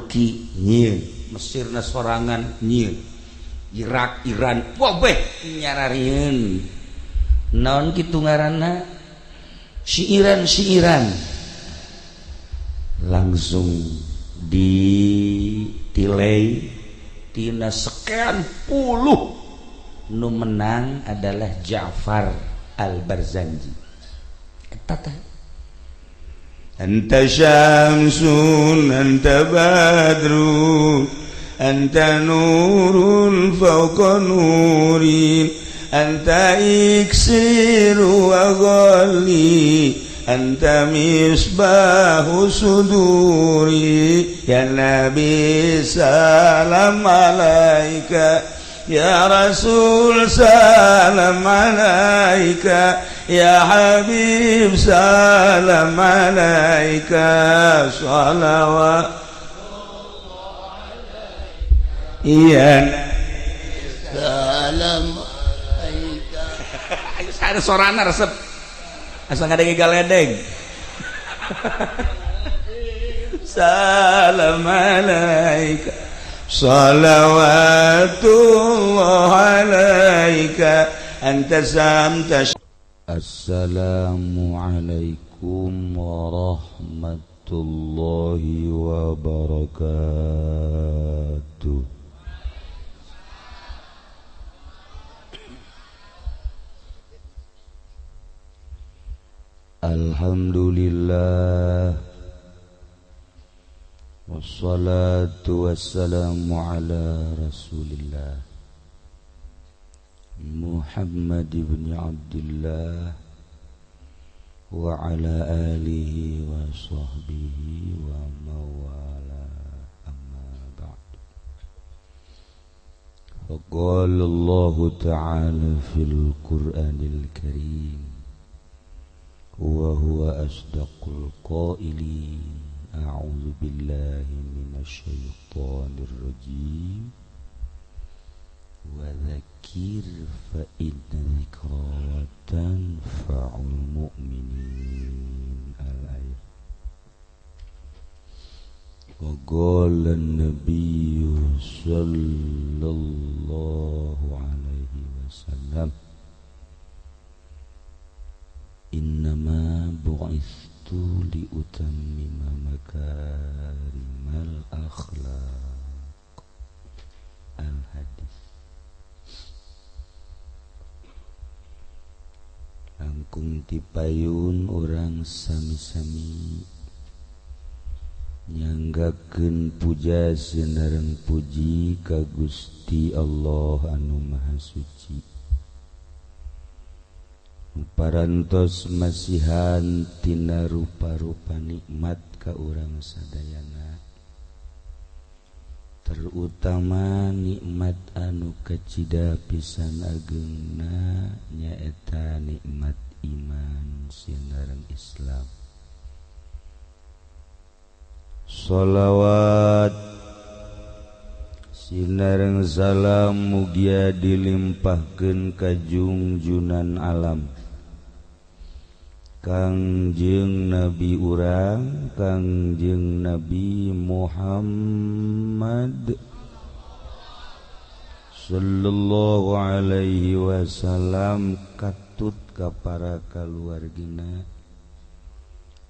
Turki nyieun, Mesirna sorangan nyieun, Irak, Iran, wabeh nyararieun. Naon kitu ngaranna? Siiran-siiran langsung ditilai tina sekian puluh nu menang adalah Ja'far Al-Barzanji. Eta teh Anta syamsun, anta badrun, anta nurun fawqa nurin, anta iksiru wa ghali, anta misbahu suduri. Ya Nabi salam alaika, ya Rasul salam alaika, ya Habib salam alaika, salawat iya salam alaika. Ada sorana resep asal ngadenge galedeng. Salam alaika, salawatullah alaika, anta samta. Assalamualaikum warahmatullahi wabarakatuh. Alhamdulillah, wassalatu wassalamu ala rasulillah Muhammad ibn Abdullah wa ala alihi wa sahbihi wa mawala, amma ba'd. Faqala Allah ta'ala fil Qur'anil Karim wa huwa asdaqul qailin. A'udzu billahi minasy syaithanir rajim. Wa dzakir fa inna dzikra tanfa'ul mu'minin. Al-ayat. Wa qala an-nabiyyu sallallahu alaihi wasallam, innama bu'istu liutammima makarimal akhlaq. Al-hadis. Langkung tipayun orang sami-sami nyanggakeun puja sinareng puji ka Gusti Allah anu Maha Suci. Parantos masihan tina rupa-rupa nikmat ka urang sadayana, terutama nikmat anu kacida pisan ageungna nyaeta nikmat iman sinareng Islam. Sholawat sinareng salam mugia dilimpahkeun ka jungjunan alam Kangjeng Nabi urang, Kangjeng Nabi Muhammad sallallahu alaihi wasallam, katut ka para kaluargina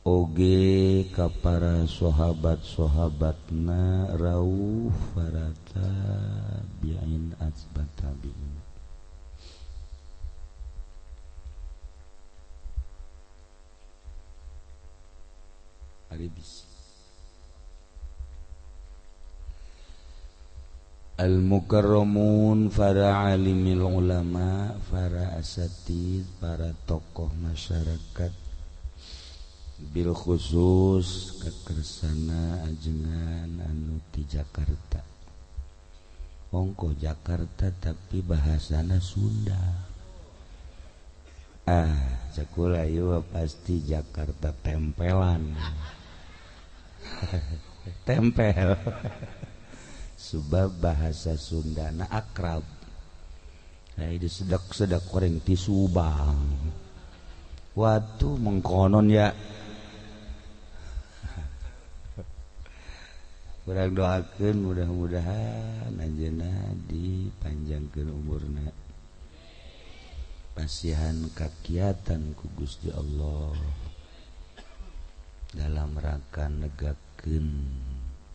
oge ka para sahabat-sahabatna rauh para tabi'in asbat tabi'in. Al-mukarramun, para alimil ulama, para asatid, para tokoh masyarakat, bil khusus kekersana ajengan anu di Jakarta. Ongko Jakarta tapi bahasana Sunda. Ah, cakula ieu pasti Jakarta tempelan. Tempel. Sebab bahasa Sundana akrab. Nah, itu sedak-sedak koreng ti Subang. Watu mengkonon ya. Urang doakeun mudah-mudahan anjeunna dipanjangkeun umurna, pasihan kakiatan ku Gusti Allah dalam rangka negakeun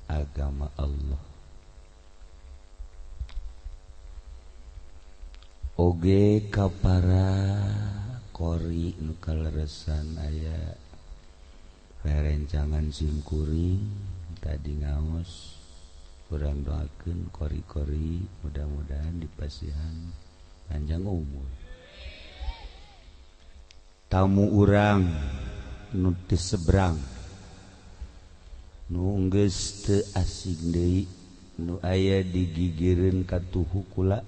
agama Allah. Oge ka para qori nu kaleresan aya rerencangan simkuring tadi ngaos, urang doakeun kori-kori mudah-mudahan dipasihan panjang umur. Tamu urang nu ti seberang nu geus teu asing deui, nu aya digigireun katuhu kula,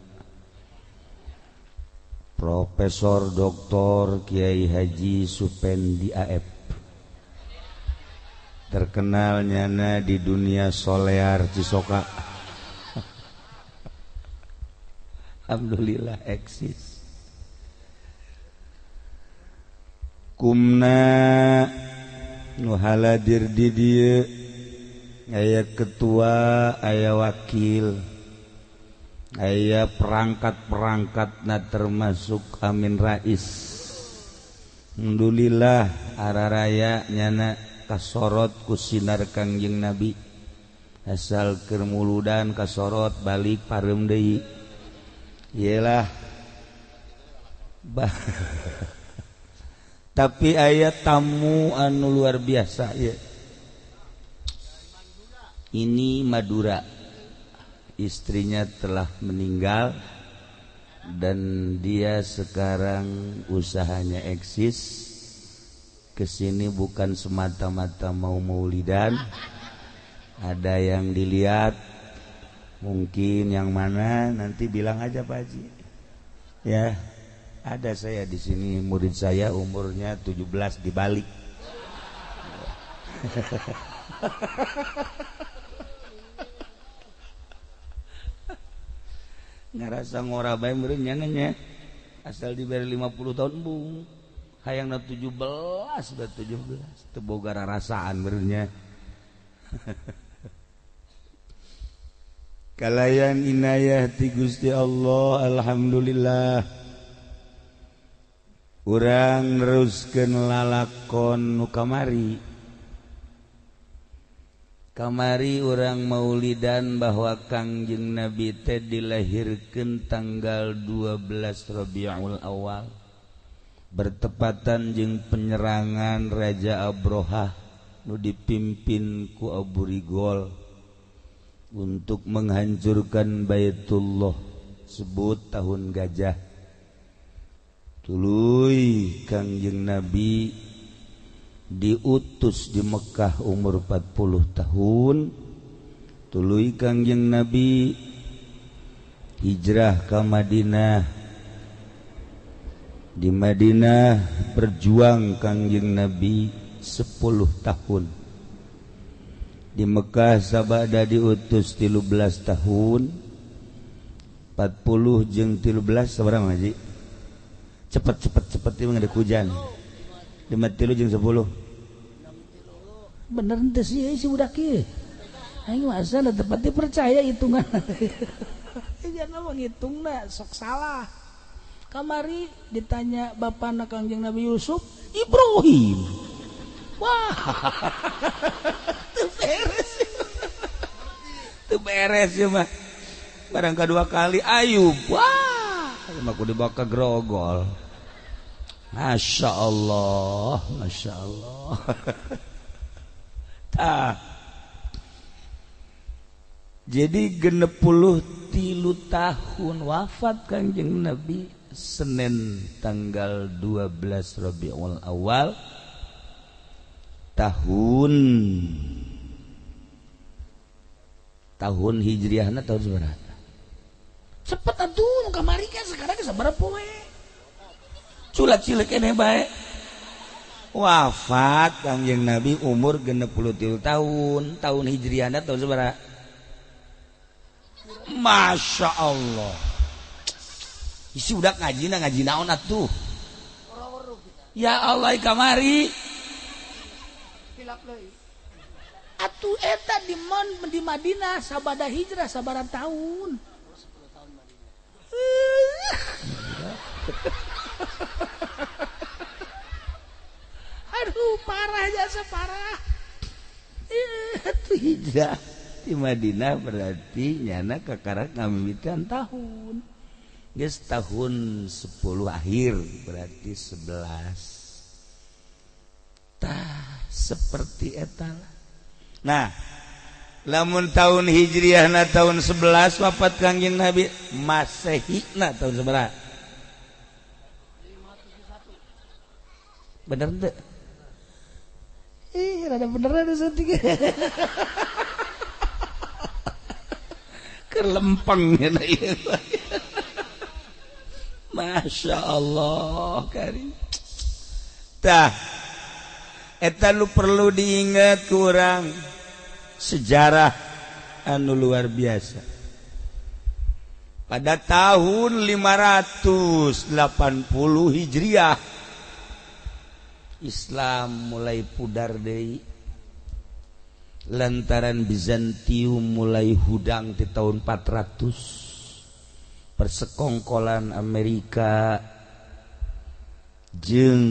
Profesor Dr. Kiai Haji Supendi AF, terkenal nyana di dunia solear Cisoka. Alhamdulillah eksis. Kumna nu haladir di dieu aya ketua, aya wakil, aya perangkat-perangkatna termasuk Amin Rais. Alhamdulillah araraya nyana kasorot ku sinar Kangjeng Nabi. Asal keur muludan kasorot balik pareum deui. Iyalah. Tapi aya tamu anu luar biasa ya. Ini Madura, istrinya telah meninggal dan dia sekarang usahanya eksis. Kesini bukan semata-mata mau maulidan, ada yang dilihat, mungkin yang mana nanti bilang aja Pak Haji. Ya, ada saya di sini, murid saya umurnya 17 dibalik. Ngerasa ngora bae meureun nya, asal diberi 50 tahun bung. Hayangna 17 udah 17 teu boga rarasaan meureun nya. Kalayan inayah ti Gusti Allah, alhamdulillah. Urang neruskeun lalakon nu kamari. Kamari urang maulidan bahwa Kangjeng Nabi teh dilahirkeun tanggal 12 Rabiul Awal, bertepatan jeung penyerangan Raja Abrohah nu dipimpin ku Abu Rigol untuk menghancurkan Baitullah, sebut tahun gajah. Tuluy Kangjeng Nabi diutus di Mekah umur 40 tahun. Tuluy Kangjeng Nabi hijrah ke Madinah. Di Madinah berjuang Kangjeng Nabi 10 tahun. Di Mekah sabada diutus 13 tahun. 40 jeung 13 sabaraha Haji? Cepet cepet cepet ieu mah hujan. 5 tilu jeung 10. Bener henteu sih si budak ieu. Aing mah asal tepat dipercaya hitungan. Jangan ngitungna sok salah. Kamari ditanya bapana Kangjeng Nabi Yusuf, Ibrahim. Wah. Teu beres. Teu beres ieu mah. Barang kedua kali Ayub. Wah, mah kudu dibawa ke grogol. Masya Allah, Masya Allah. Tah. Jadi 63 tahun wafat Kangjeng Nabi Senin tanggal 12 Rabiul Awal tahun Hijriahna tahun sabaraha? Cepet atuh nu kamari kan sekarang sabaraha poe? Culat cilik keneh bae. Wafat Kangjeng Nabi umur 63 tahun, tahun Hijriahna tahun sabaraha? Masya Allah. Isi udah ngaji na ngaji naon atuh. Ya Allah kamari. Atuh eta di mon di Madinah sabada hijrah sabaraha tahun. Aduh parah jasa parah. Atuh hijrah di Madinah berarti nyana kakarak ngamimitan tahun. Geus tahun 10 akhir berarti 11. Tah seperti eta lah. Nah, lamun tahun Hijriah na tahun 11 wafat Kangjeng Nabi, Masehi na tahun seberapa? Bener teu? Ih, rada bener ada saeutik. Kelempeng nya ieu. Masya Allah karim. Tah, eta lu perlu diingat kurang sejarah anu luar biasa. Pada tahun 580 Hijriah Islam mulai pudar deui lantaran Bizantium mulai hudang di tahun 400. Persekongkolan Amerika jeung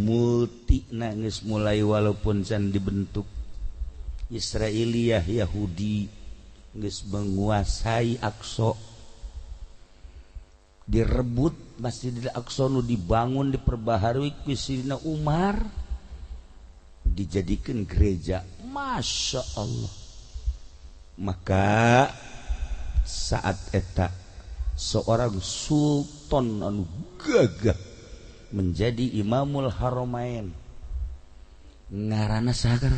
multi nangis mulai walaupun can dibentuk Israiliyah Yahudi geus menguasai Aqsa, direbut Masjidil Aqsa nu dibangun diperbaharui ku Sayyidina Umar dijadikan gereja. Masya Allah. Maka saat eta seorang sultan anu gagah menjadi Imamul Haramain ngaranna saha?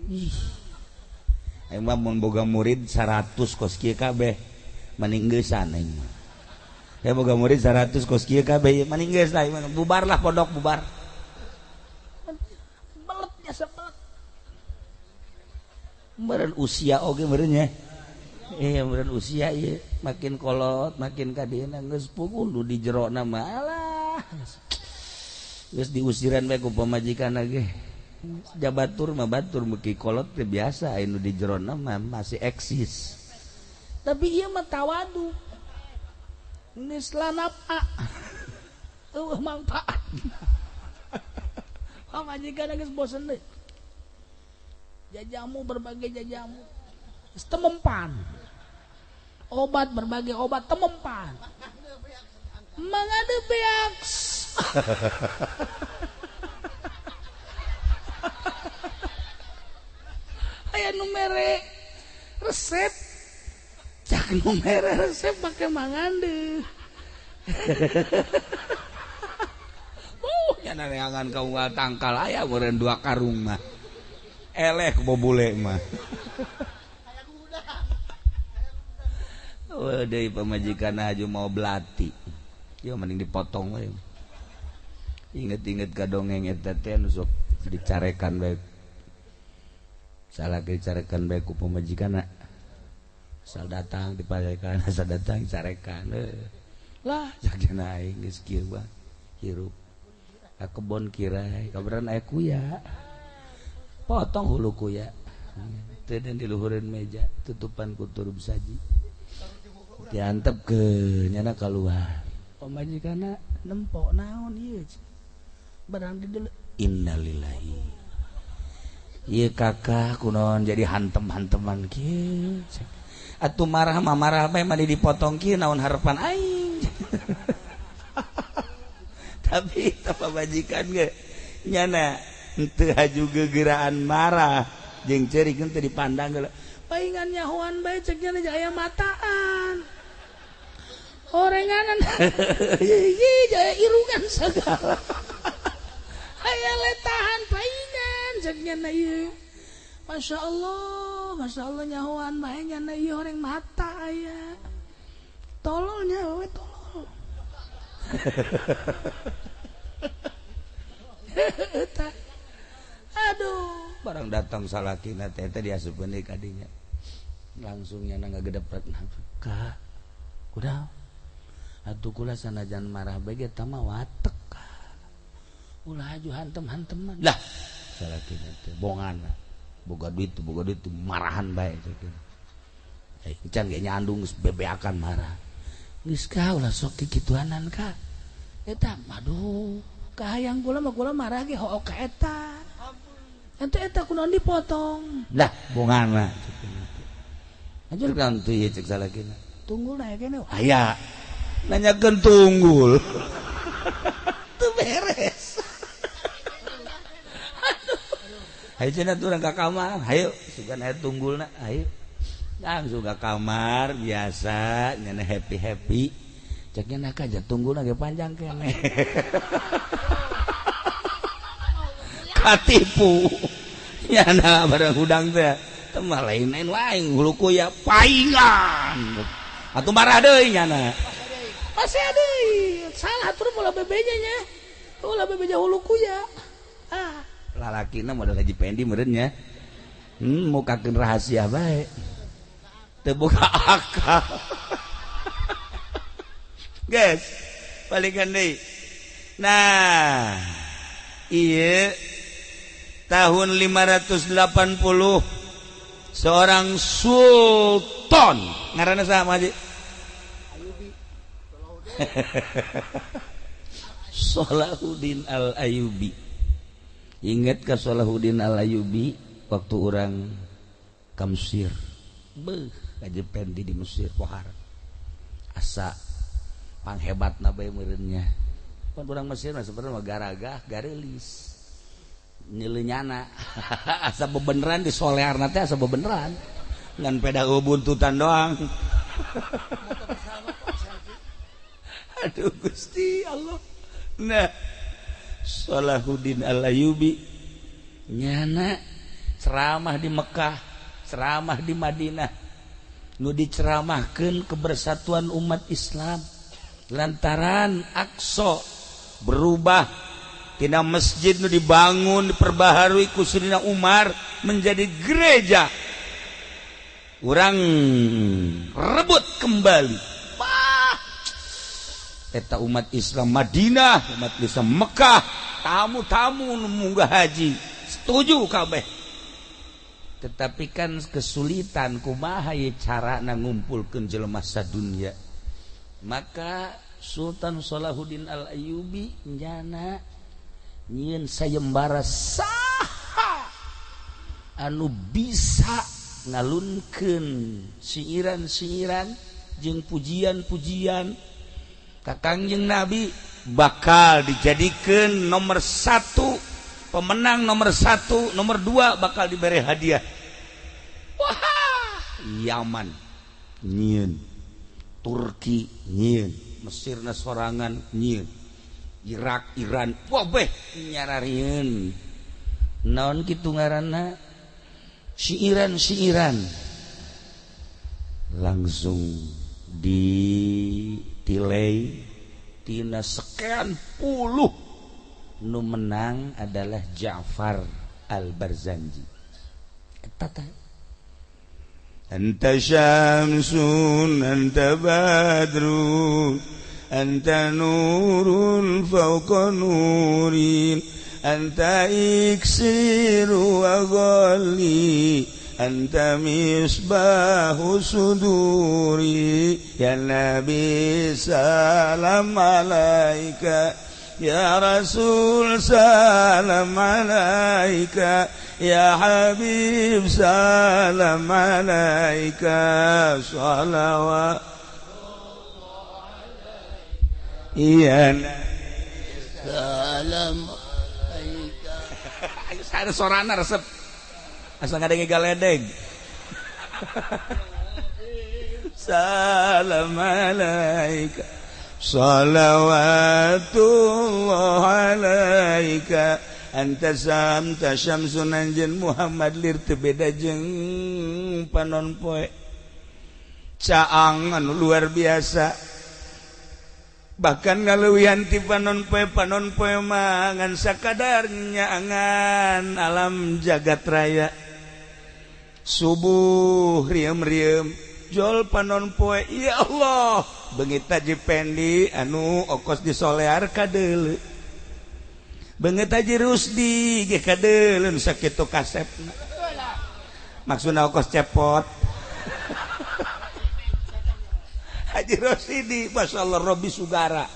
Ih. Aing mah mun boga murid 100 kos kieu kabeh mending geusan aing mah. Ya boga murid 100 kos kieu kabeh mending geus lah bubarlah pondok bubar. Belet jasa belet. Meureun usia oge meureun nya. Iya meureun usia ieu makin kolot makin ka dieuna geus puguh nu di jerona mah alah. Geus diusiran bae ku pamajikan ge. Jabatur mah batur meuki kolot teh biasa anu di jerona mah masih eksis. Tapi ieu mah tawadu. Geus lanapa. Eueuh manfaat. Pamajikan geus bosen deui. Jajamu berbagai jajamu. Geus temempan. Obat berbagai obat temempan. Mangade beak. Aya nu mere resep. Cak nu mere resep make mangande. Nya neangan ka unggal tangkal aya meureun 2 karung mah. Eleh ku bobule mah. Oh, deui pamajikan aju mau belati. Ieu mending dipotong we. Inget-inget ka dongeng eta teh nu sok dicarekan bae. Salah dicarekan bae ku pamajikanna. Asal datang diparekan, asal datang dicarekan. Lah, jagna aing geus kieu mah hirup. Ka kebon kirai, kabaran aya kuya. Potong hulu kuya. Teu den diluhureun meja, tutupan ku turub saji. Diantep ke nyana keluar. Pamajikanna nempo naon ieu? Barang di deuleu. Innalillahi. Ieu kakak kunaon jadi hantem-hanteman kieu. Atuh marah mah marah bae mah dipotong kieu naon harapan aing. Tapi eta pamajikan ge nyana henteu haju gegeraan marah jeung ceurik henteu dipandang geula. Paingan nyahoan bae cek nya aya mataan. Orenganan. Ieu jaya irungan segala. Aya letahan paingan cek nya ieu. Masya Allah nyahoan bae nya ieu oreng mata aya. Tololnya we tolol. Aduh, barang datang salakina teh teh diasupkeun deui ka dinya. Langsung nya ngagedepret ka. Kudaon? Atuh kula sanajan marah bae ge eta mah watek. Ulah aju hantem-hanteman. Lah, Salakina teh bongan boga duit marahan bae cek. Can ge nyandung geus bebeakan marah. Geus ka ulah sok kikituanan ka. Eta aduh kahayang kula mah kula marah ge hook ka eta. Ente eta kunaon dipotong. Lah bongana cek. Anjur kan teu ieu cek salakina. Tunggul na kene. Aya. Nanyakeun tunggul. Teu beres. Hayu cenah urang ka kamar, hayu sugan aya tunggulna, hayu. Langsung ke kamar biasa nyana happy-happy. Ceknya nak aja tunggulna ge panjang keneh. Katipu. Nyana barang hudang teh. Teu mah lain-lain wae hulu kuya paingan. Atuh marah deui nyana. Masih deui. Salah atuh ulah bebeja nya. Ulah bebeja hulu kuya. Ah, lalakina modal Haji Pendi meureun nya. Mukakeun rahasia bae. Terbuka akal. Guys, balikan deui. Nah, ieu tahun 580 seorang sultan ngaranna saha Haji? Ayubi. Salahuddin Al-Ayyubi. Ingat ka Salahuddin Al-Ayyubi waktu orang ka Mesir. Beuh, Haji Pendi di Mesir pohar. Asa panghebatna bae meureun nya. Pan urang Mesir mah sebenarnya mah garagah, gareulis. Nyeleunyana. Asa bebeneran di solearna teh asa bebeneran. Ngan peda buntutan doang. Aduh Gusti Allah. Nah, Salahuddin Al-Ayyubi nyana ceramah di Mekah, ceramah di Madinah. Nu diceramahkeun kebersatuan umat Islam lantaran Aqsa berubah tina masjid nu dibangun diperbaharui ku Sayyidina Umar menjadi gereja. Urang rebut kembali. Wah, eta umat Islam Madinah, umat Islam Mekah, tamu-tamu nu munggah haji setuju kabeh. Tetapi kan kesulitan kumaha ye carana ngumpulkeun jelema sadunya. Maka Sultan Salahuddin Al-Ayyubi nyana nyieun sayembara saha anu bisa ngalunkeun siiran-siiran jeung pujian-pujian ka Kangjeng Nabi bakal dijadikeun nomor 1 pemenang nomor 1, nomor 2 bakal diberi hadiah. Wah, Yaman nyieun, Turki nyieun, Mesirna sorangan nyieun, Irak, Iran, wah beh nyararieun. Naon kitu ngaranna? Siiran-siiran. Langsung ditilai tina sekian puluh. Nu menang adalah Ja'far Al-Barzanji. Eta teh. Anta syamsun, anta badrun, anta nurun fawqa nurin, anta iksiru wa ghalli, anta misbahu suduri. Ya Nabi salam alaika, ya Rasul salam alaika, ya Habib salam alaika, salawat ya salam alaika. Ada sorana resep asal ngadenge galedeg. Salam alaika, salawatullah alaika, anta samta syamsun anjeun Muhammad lir teu beda jeung panon poe. Caang anu luar biasa, bahkan ngaleuwihan ti panon poe mah ngan sakadar nyaangan alam jagat raya. Subuh rieum-rieum jol panon poe, ya Allah, beungit Haji Pendi anu okos disolear kadeuleu. Beungeut Haji Rusdi ge kadeuleu sakitu kasepna. Maksudna kos cepot. Haji Rusdi masyaallah Robbi Sugara.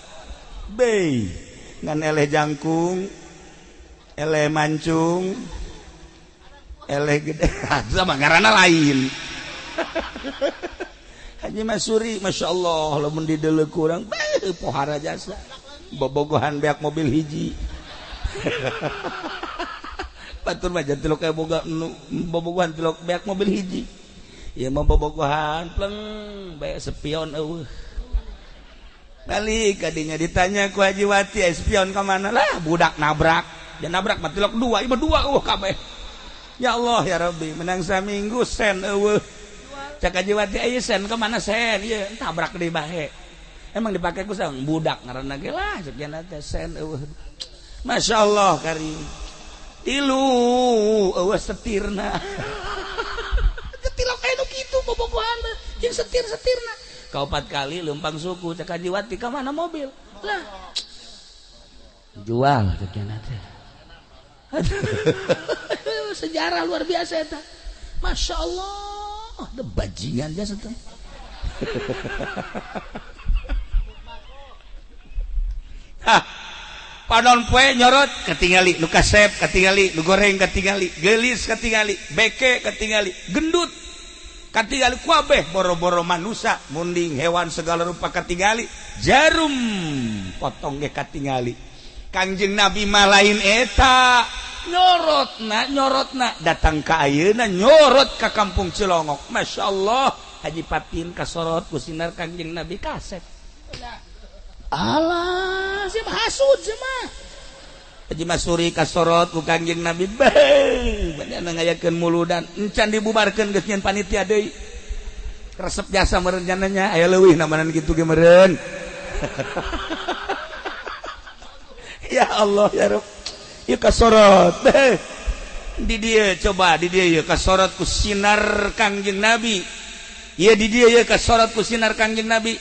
Bei ngan eleh jangkung, eleh mancung, eleh gede sama ngaranna lain. Haji Masuri Masya Allah lamun dideuleu kurang beuh pohara jasa bobogohan beak mobil hiji. Batur mah jangan tilok boga bobogohan tilok beak mobil hiji. Ieu mah bobogohan pleng bae spion eueuh. Balik kadinya ditanya ku Haji Wati, spion ka mana lah budak nabrak. Dia nabrak mah tilok dua, ieu mah dua eueuh kabeh. Ya Allah ya Rabbi, menang saminggu sen eueuh. Cak Haji Wati aya sen ka mana sen? Ieu tabrak di bahe. Emang dipake ku sang budak ngaranna ge lah sekian teh sen eueuh. Masya Allah karim. Tilu eueuh setirna. Tilok aya nu kitu bobogohan jeung setir-setirna. Kaopat kali leumpang suku cak Haji Wati ka mana mobil? Lah. Jual sekian teh. Sejarah luar biasa eta. Masya Allah. Oh, bajingan jasa teh. Hah. Panon poe nyorot katingali nu kasep katingali nu goreng katingali geulis katingali beke katingali gendut katingali kabeh boro-boro manusia munding hewan segala rupa katingali jarum potong ge katingali. Kangjeng Nabi mah lain eta nyorotna datang ka ayeuna nyorot ka kampung Cilongok. Masya Allah Haji Patin kasorot ku sinar Kangjeng Nabi kasep. Alah siapa hasud mah. Haji Masuri kasorot ku Kangjeng Nabi beuh banyak ngayakeun muludan encan dibubarkeun geus nyeun panitia deui. Resep jasa meureun nya aya leuwih namanan kitu ge meureun. Ya Allah ya Rabb. Ieu kasorot di dieu coba di dieu ieu kasorot ku sinar Kangjeng Nabi. Ieu di dieu ieu kasorot ku sinar Kangjeng Nabi.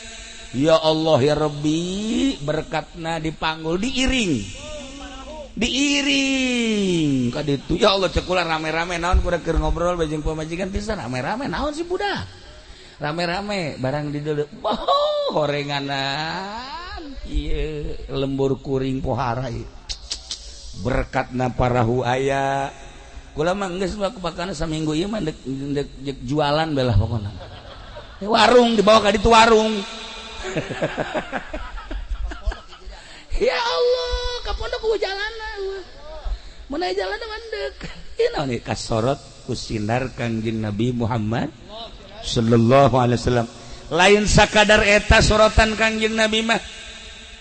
Ya Allah ya Rabbi, berkatna dipanggul diiring. Diiring ka ditu. Ya Allah cek kula rame-rame naon kuda keur ngobrol bajeng pamajikan pisan rame-rame naon sih budak. Rame-rame barang di dieu. Oh, horenganan. Ieu lembur kuring pohara ieu. Berkatna parahu aya. Kula mah geus bakana saminggu ieu mah dek jualan belah pokona. Warung dibawa ka ditu warung. Ya Allah, ka pondok ku jalanna. Mun aya jalanna mandek. Ieu naon ieu kasorot ku sinar Kangjeng Nabi Muhammad sallallahu alaihi wasallam. Lain sakadar eta sorotan Kangjeng Nabi mah.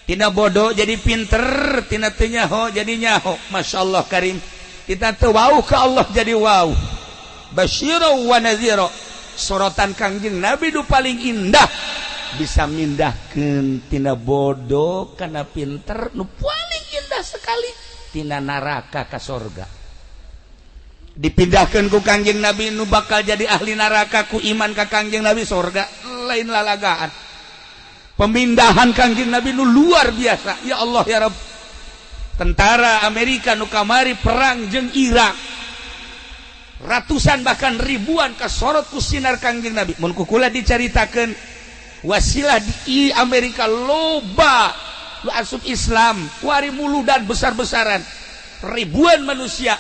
Tina bodoh jadi pinter, tina teu nyaho jadi nyaho. Masya Allah karim. Kita teu wau ka Allah jadi wau. Basyira wa nadhira. Sorotan Kangjeng Nabi du paling indah. Bisa mindahkeun tina bodoh kana pinter nu paling indah sekali tina neraka ka sorga. Dipindahkeun ku Kangjeng Nabi nu bakal jadi ahli neraka ku iman ka Kangjeng Nabi sorga lain lalagaan. Pemindahan Kangjeng Nabi nu luar biasa. Ya Allah ya Rabb. Tentara Amerika nu kamari perang jeung Irak. Ratusan bahkan ribuan kasorot ku sinar Kangjeng Nabi. Mun ku kula dicaritakeun wasilah di Amerika loba lu asup Islam, wari muludan besar-besaran. Ribuan manusia.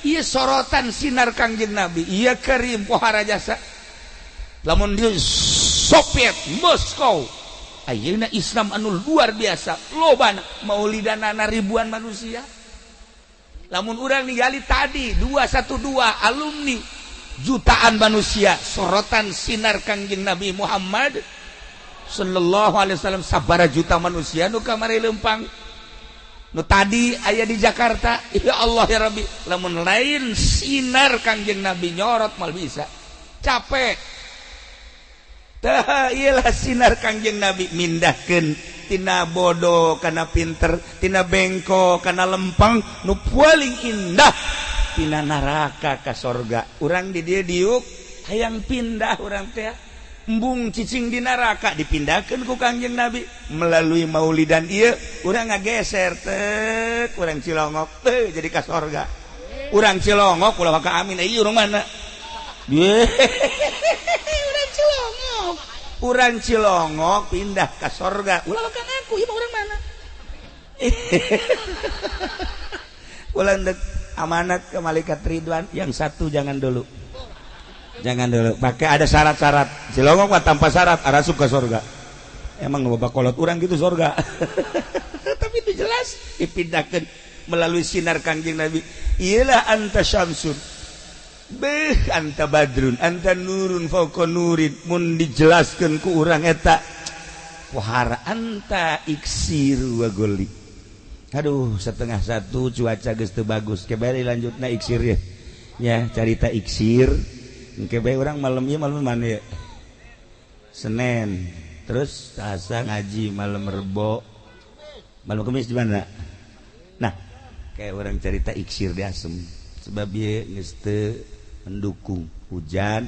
Ieu sorotan sinar Kangjeng Nabi. Ieu karim pohara jasa. Lamun di Soviet, Moskow ayeuna Islam anu luar biasa lobana maulidanana ribuan manusia. Lamun urang ningali tadi 212 alumni jutaan manusia sorotan sinar Kangjeng Nabi Muhammad sallallahu alaihi wasallam sabara juta manusia nu kamari leumpang nu tadi aya di Jakarta. Ya Allah ya Rabbi, lamun lain sinar Kangjeng Nabi nyorot mal bisa capek. Tah iyalah sinar Kangjeng Nabi mindahkeun tina bodoh kana pinter, tina bengko kana lempeng nu paling indah tina neraka ka sorga. Urang di dieu diuk hayang pindah urang teh Embung cicing di neraka dipindahkeun ku Kangjeng Nabi melalui maulidan ieu urang ngageser teh urang Cilongok teh jadi ka sorga. Urang Cilongok ulah ka amin ieu urang mana? Urang Cilongok. Urang Cilongok pindah ka sorga. Ulah ka ngaku ieu mah urang mana? Ulah dek amanat ke malaikat Ridwan yang satu jangan dulu. Jangan dulu, pakai ada syarat-syarat. Cilongok mah tanpa syarat arasup ke surga. Emang bapak kolot urang gitu surga. Tapi itu jelas dipindahkan melalui sinar Kangjeng Nabi. Iyalah anta syamsun. Beh anta badrun, anta nurun fauqa nurin. Mun dijelaskeun ku urang eta. Wahara anta iksir wa goli. Aduh, 12:30 cuaca geus teu bagus. Kebari lanjutna iksir ya. Ya, carita iksir. Kebe orang malam ieu malam mana ya? Senin. Terus Selasa ngaji malam Rebo. Malam Kamis di mana? Nah, kayak orang cerita iksir di Asem. Sebab ieu geus teu mendukung hujan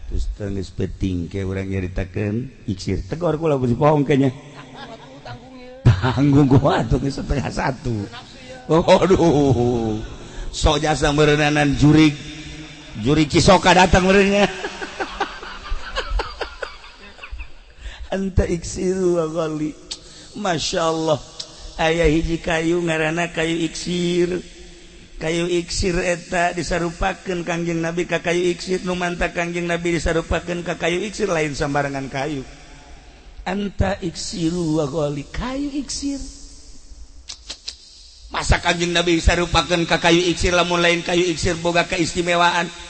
terus teu geus peuting kayak orang nyaritakeun iksir. Tegor kula beusi pohong kayaknya. Tanggung gua atuh geus 12:30. Aduh. Sok jasa meureunana jurig. Juri Cisoka datang merenya. Anta iksiru wa ghali. Masya Allah. Aya hiji kayu ngaranna kayu iksir. Kayu iksir eta disarupakeun Kangjeng Nabi ka kayu iksir. Nu manta Kangjeng Nabi disarupakeun ka kayu iksir lain sambarangan kayu. Anta iksiru wa ghali. Kayu iksir. Masa Kangjeng Nabi disarupakeun ka kayu iksir lamun lain kayu iksir boga keistimewaan.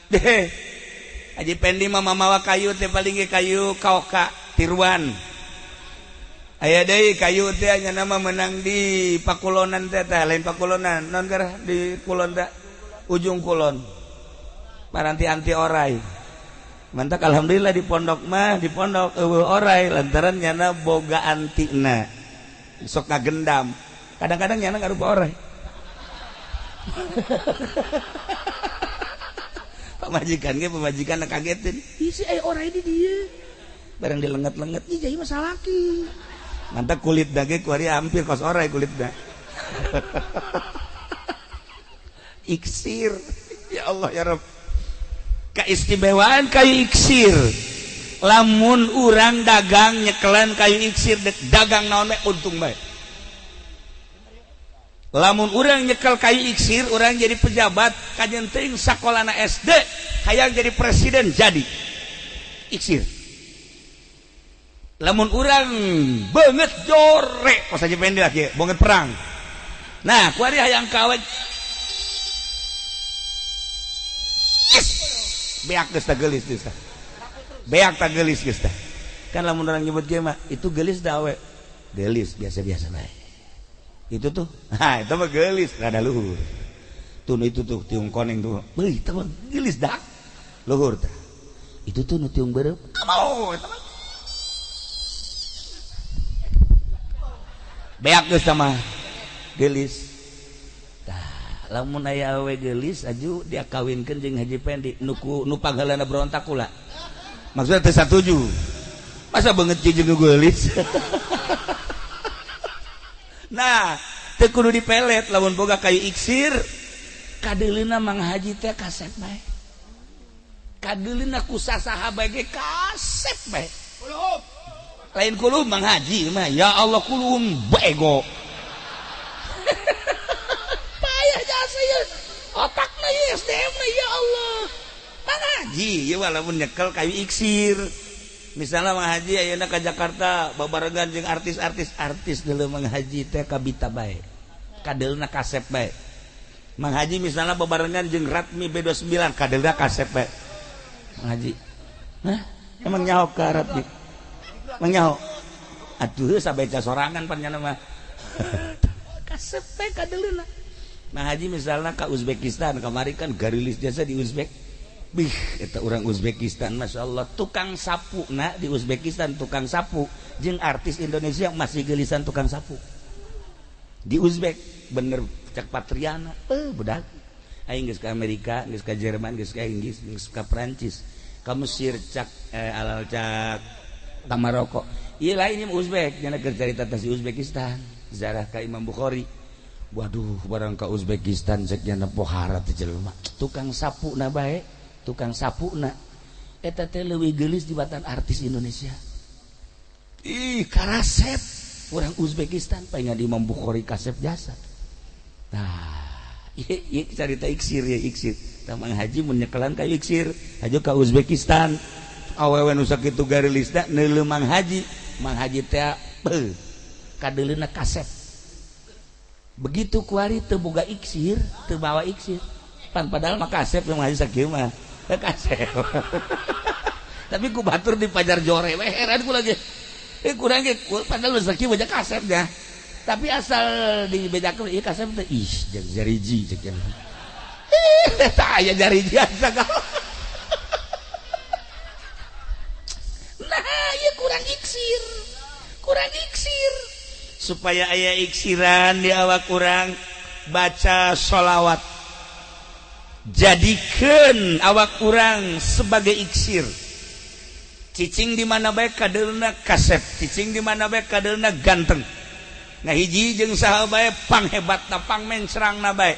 Deh, Haji Pendi mah mamawa kayu teh paling ge kayu kaoka tiruan. Aya deui kayu teh nya nama menang di Pakulonan teh tah lain Pakulonan, non garah di kulon teh ujung kulon. Paranti anti orai. Mantak alhamdulillah di pondok mah di pondok eueuh orai lantaran nyana boga antina. Sok ngagendam. Kadang-kadang nyana ngarupa orai. Pamajikan ge pamajikan kagetin. Ih si aya orai di dieu. Barang dilenget-lenget ih jadi mah salaki. Mantap kulit dage kuari hampir kos orai kulitna. Iksir. Ya Allah ya Rabb. Keistimewaan kayu iksir. Lamun urang dagang nyekelan kayu iksir dek dagang naon bae untung bae. Lamun urang nyekel kayu iksir urang jadi pejabat kajen teuing sakolana SD hayang jadi presiden jadi iksir. Lamun urang banget jorek kos aja pendek lagi banget perang. Nah kuari hayang kawin beak geus tah geulis geus tah. Beak tah geulis geus tah. Kan lamun urang nyebut ge mah itu geulis da awe. Geulis biasa-biasa bae. Itu tuh, nah itu mah geulis rada luhur. Tuh itu tuh tiung koneng tuh. Beuh, itu mah geulis dak. Luhur tah. Itu tuh nu tiung beureum. Amau eta mah. Beak geus mah geulis. Tah, lamun aya awe geulis aju dia kawinkeun jeung Haji Pendi nu nu pangheulana berontak kula. Maksudna teu satuju. Masa beungeut jeung geulis. Nah, teu kudu dipelet lamun boga kayu iksir kadeuleuna Mang Haji teh kasep bae. Kadeuleuna ku sasaha bae ge kasep bae. Kulum. Lain kulum Mang Haji mah ya Allah kulum bego. Payah jasa ieu. Otakna ieu SDM na ya Allah. Mang Haji ieu walaupun nyekel kayu iksir. Misalnya Mang Haji ayeuna ka Jakarta babarengan jeung artis-artis artis deuleu Mang Haji teh kabita bae. Kadeulna kasep bae. Mang Haji misalnya babarengan jeung Ratmi B29 kadeulna kasep bae. Mang Haji. Hah? Emang nyaho ka Ratmi? Emang nyaho? Atuh sabeca sorangan pan nyana mah. Kasep bae kadeulna. Mang Haji misalnya ka Uzbekistan kamari kan garilis jasa di Uzbek. Bih, eta urang Uzbekistan Masya Allah tukang sapu na di Uzbekistan tukang sapu jeung artis Indonesia masih gelisan tukang sapu di Uzbek bener cek Patriana budak aing geus ka Amerika geus ka Jerman geus ka Inggris geus ka Prancis Ka Mesir cak alal cak ka Maroko. Ieu lain Uzbek nya keur carita teh si Uzbekistan ziarah ka Imam Bukhari. Waduh barang ka Uzbekistan cek nya pohara teh jelema. Tukang sapuna bae, tukang sapuna eta teh leuwih geulis dibatan artis Indonesia. Ih karasep urang Uzbekistan palingan Imam Bukhari kasep jasa. Tah, ieu carita iksir ya iksir. Tah Mang Haji mun nyekelan ka iksir, hajo ka Uzbekistan. Awewe nu sakitu garilisna neuleuh Mang Haji, Mang Haji teh beuh kadeuleuna kasep. Begitu kuari teu boga iksir, teu bawa iksir. Pan padahal mah kasep Mang Haji sakieu mah. Kasep. Tapi ku batur di pajar jore we heran ku lagi. Kurang ge padahal rezeki banyak kasepnya. Tapi asal dibedakeun ieu kasep teh ih jeung jariji cek. Ih tah aya jariji sagala. Nah, ieu kurang iksir. Kurang iksir. Supaya aya iksiran di awak kurang baca sholawat. Jadikeun awak urang sebagai iksir. Cicing di mana bae kadeulna kasep, cicing di mana bae kadeulna ganteng. Nah hiji jeung saha bae panghebatna pangmencrangna bae.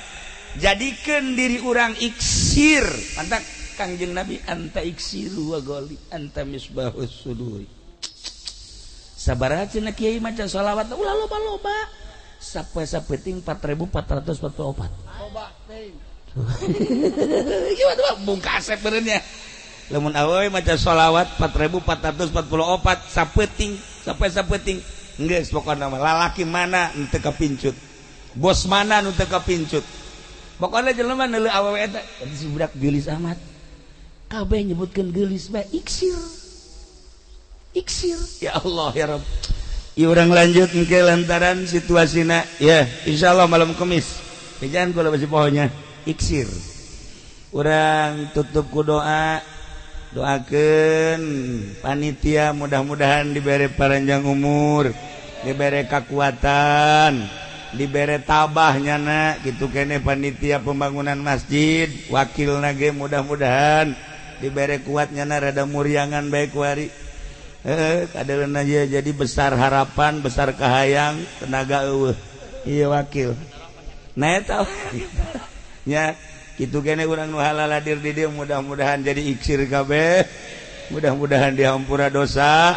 Jadikeun diri urang iksir. Mantak Kangjeng Nabi anta iksiru wa goli anta misbahus suduri. Sabaraha cenah kiai maca sholawat ulah loba-loba. Sapoe-sapoe ting 4444. Loba teuing. Gimana bung kasep benernya. Lamun awewe maca sholawat 4444 sapeting sampai sapeting geus pokona mah lalaki mana nu teu kapincut, bos mana nu teu kapincut, pokona jelema neuleuh awewe eta si budak geulis amat kabeh nyebutkeun geulis bae iksir iksir. Ya Allah ya Rabb. Ieu urang lanjut engke lantaran situasina ya insyaallah malam Kamis jangan kula basi pohonya iksir. Urang tutup ku doa. Doakeun panitia mudah-mudahan diberi panjang umur, diberi kekuatan, diberi tabah nyana kitu kene panitia pembangunan masjid, wakilna ge mudah-mudahan diberi kuat nyana rada muriangan bae kuari. Kadeuleuna jadi besar harapan, besar kahayang, tenaga eueuh. Ieu wakil. Nah eta nya kitu kene urang nu halal hadir di dieu mudah-mudahan jadi iksir kabeh, mudah-mudahan dihampura dosa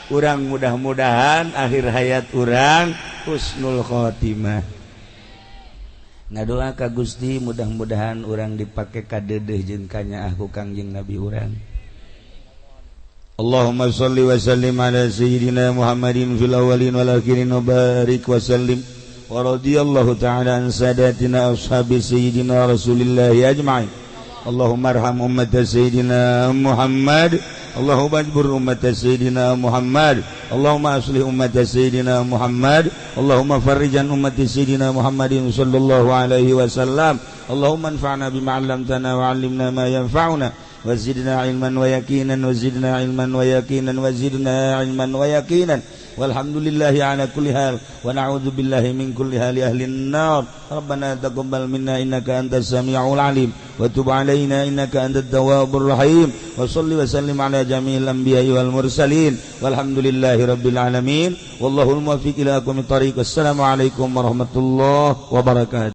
urang, mudah-mudahan akhir hayat urang husnul khotimah. Ngadoa ka Gusti mudah-mudahan urang dipake kadeudeuh jeung kanyaah ku Kangjeng Nabi urang. Allahumma shalli wa sallim ala sayyidina Muhammadin fil awwalin wal akhirin wa barik wa sallim. Wa radiyallahu ta'ala an sadatina ashabi sayyidina Rasulillahi ajma'in. Allahumma arham ummata sayyidina Muhammad. Allahumma ajbur ummata sayyidina Muhammad. Allahumma aslih ummata sayyidina Muhammad. Allahumma farrijan ummati sayyidina Muhammadin sallallahu alaihi wasallam. Allahumma anfa'na bima 'allamtana wa 'allimna ma yanfa'una. Wa zidna 'ilman wa yaqinan wa zidna 'ilman wa yaqinan wa zidna 'ilman wa yaqinan. Walhamdulillahi ala kulli hal wa na'udzu billahi min kulli hali ahli an-nar. Rabbana taqabbal minna innaka antas samiul alim wa tub alaina innaka antat tawwabur rahim. Wa shalli wa sallim ala jami'il anbiya'i wal mursalin. Walhamdulillahi rabbil alamin. Wallahul muwaffiq ila aqwamit thariq. Wassalamu alaikum warahmatullahi wabarakatuh.